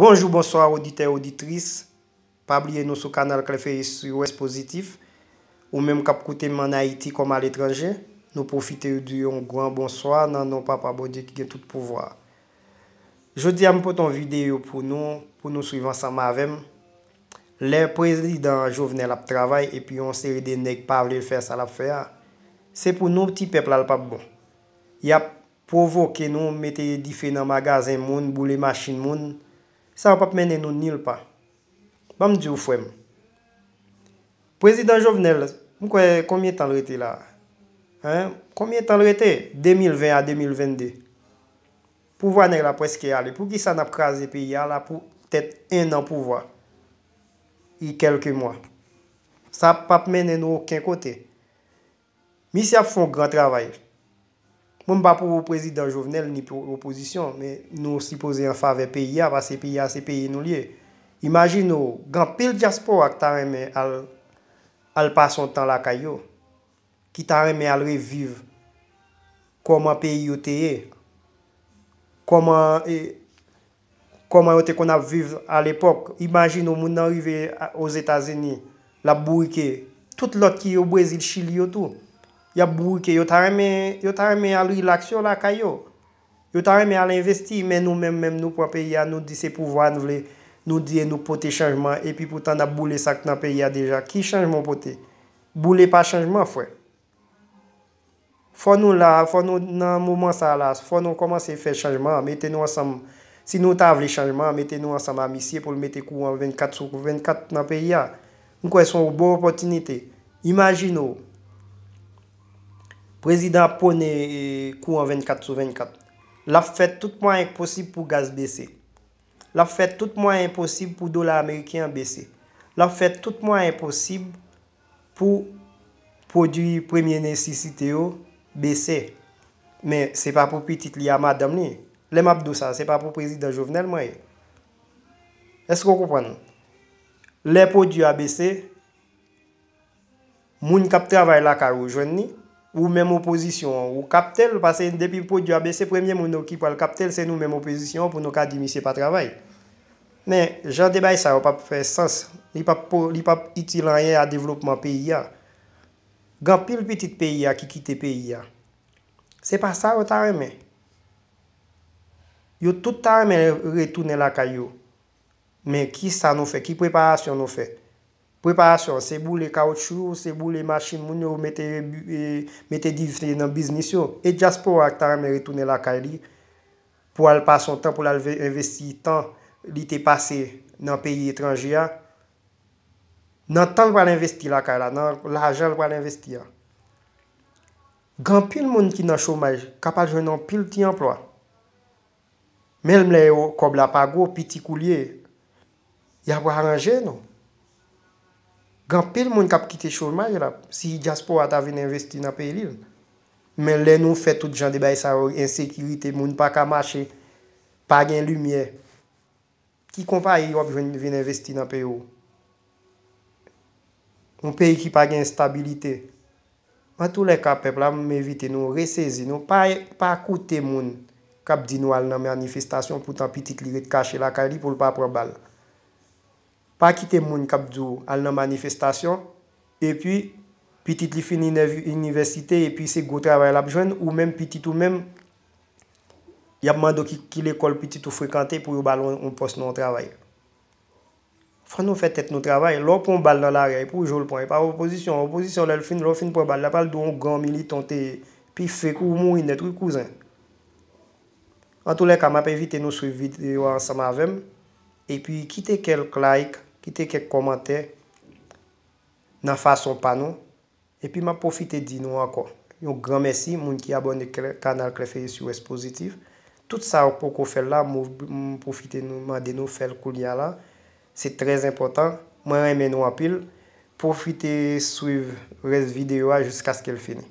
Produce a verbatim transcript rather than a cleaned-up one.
Bonjou, bonswa, oditè, oditris. Pa bliye nou sou kanal Klè Feyis West Pozitif. Ou menm k ap koute m ann Ayiti kòm aletranje, nou pwofite di yon gran bonswa nan non Papa Bondye ki gen tout pouvwa. Jodi a, m pote yon videyo pou nou, pou nou swiv ansanm avè m. Lè prezidan Jovenel ap travay epi yon seri de nèg pa vle l fè sa l ap fè a, se pou nou ti pèp la l p ap bon. Y ap pwovoke nou, mete dife nan magazen moun, boule machin moun. Sa yo p ap mennen nou nil pa. Ban m di w, frè m. Prezidan Jovenel, m kwè konbyen tan l rete la? Hein? Konbyen tan l rete? De mil ven a de mil vennde. Pouvwa nèg la prèske ale. Poukisa n ap kraze peyi a la pou tèt en an pouvwa? E kèlke mwa. Sa p ap mennen nou okenn kote. Misye ap fè yon gran travay. Mwen, m pa pou prezidan Jovenel ni pou opozisyon, men nou sipoze an favè peyi a, paske peyi a se peyi nou l ye. Imajine w, gen anpil dyaspora ki ta renmen al, al pase yon tan lakay yo, ki ta renmen al reviv kòman peyi yo te ye, kòman, e, kòman yo te konn ap viv alepòk. Imajine w, moun nan rive a, Ozetazini, l ap bourike. Tout lòt ki yo, Brezil, Chili yo tou, y ap bourike. Yo ta renmen, yo ta renmen al rilaks yo lakay yo. Yo ta renmen al envesti, men nou menm, menm nou pran peyi a, nou di se pouvwa n vle, nou di e nou pote chanjman, epi poutan n ap boule sa k nan peyi a deja. Ki chanjman w pote? Boule pa chanjman, frè. Fò nou la, fò nou nan moman sa a la, fò nou kòmanse fè chanjman an, mete nou ansanm. Si nou ta vle chanjman an, mete nou ansanm a misye pou l mete kouran vennkat sou vennkat nan peyi a. M kwè se yon bon opòtinite. Imajine w, prezidan ap pwone, e, kouran vennkat sou vennkat. L ap fè tout mwayen k posib pou gaz bese. L ap fè tout mwayen posib pou dola ameriken an bese. L ap fè tout mwayen posib pou pwodui premye nesesite yo bese. Men se pa pou pitit li a madanm li. Lè m ap di w sa, se pa pou prezidan Jovenel mwen ye. Èske w konprann? Lè pwodui a bese, moun k ap travay lakay ou jwenn li, ou menm opozisyon an, ou kapte l, paske depi pwodui a bese, premye moun yo ki pral kapte l, se nou menm opozisyon an pou nou ka di misye pa travay. Men, jan de bagay sa yo p ap fè sans, li p ap po-, li p ap itil anyen a devlopman peyi a. Gen anpil pitit peyi a ki kite peyi a. Se pa sa yo ta renmen. Yo tout ta renmen retounen lakay yo. Men ki sa nou fè? Ki preparasyon nou fè? Preparasyon an, se boule kawotchou, se boule machin moun yo, mete, e, mete dife nan biznis yo. E dyaspora a ki ta renmen retounen lakay li pou al pase yon tan, pou l al ve-, envesti tan li te pase nan peyi etranje a, nan tan l pral envesti lakay la, nan lajan l pral envesti a. Gen anpil moun ki nan chomaj, k ap al jwenn anpil ti anplwa. Menm lè yo, kòb la pa gwo, piti kou l ye, y ap aranje nou. Gen anpil moun k ap kite chomaj la, si dyaspora ta vin envesti nan peyi li. Men lè nou fè tout jan de bagay sa yo, ensekirite, moun pa ka mache, pa gen limyè, ki konpayi w ap jwenn vin envesti nan peyi w? Yon peyi ki pa gen estabilite. Antoulèka, pèp la, m envite nou resezi nou, pa, pa koute moun k ap di nou al nan manifestasyon, poutan pitit li ret kache lakay li pou l pa pran bal. Pa kite moun k ap di w al nan manifestasyon, epi pitit li fin inèv-, inivèsite, epi se gwo travay l ap jwenn, ou menm pitit ou menm, y ap mande w ki, ki lekòl pitit ou frekante pou yo ba l yon, yon pòs nan yon travay. Fò nou fè tèt nou travay. Lè w pran yon bal nan lari a, e pou w jwe w l pran. E pa opozisyon. Opozisyon, lè l fin, lè w fin pran bal la, pral di w yon gran militan w te ye. Pi fake ou mouri nèt, wi, kouzen. Antoulèka, m ap envite nou swiv videyo a ansanm avè m. Epi, kite kèk like, kite kèk kòmantè nan fason pa nou. Epi m ap pwofite di nou ankò, yon gran mèsi, moun ki abòne klè, kanal Klè Feyis U S Pozitif. Tout sa yo k poko fè l la, m, m pwofite nou, mande nou fè l kounye a la. Se trè enpòtan. Mwen renmen nou anpil. Pwofite swiv rès videyo a jiskaske l fini.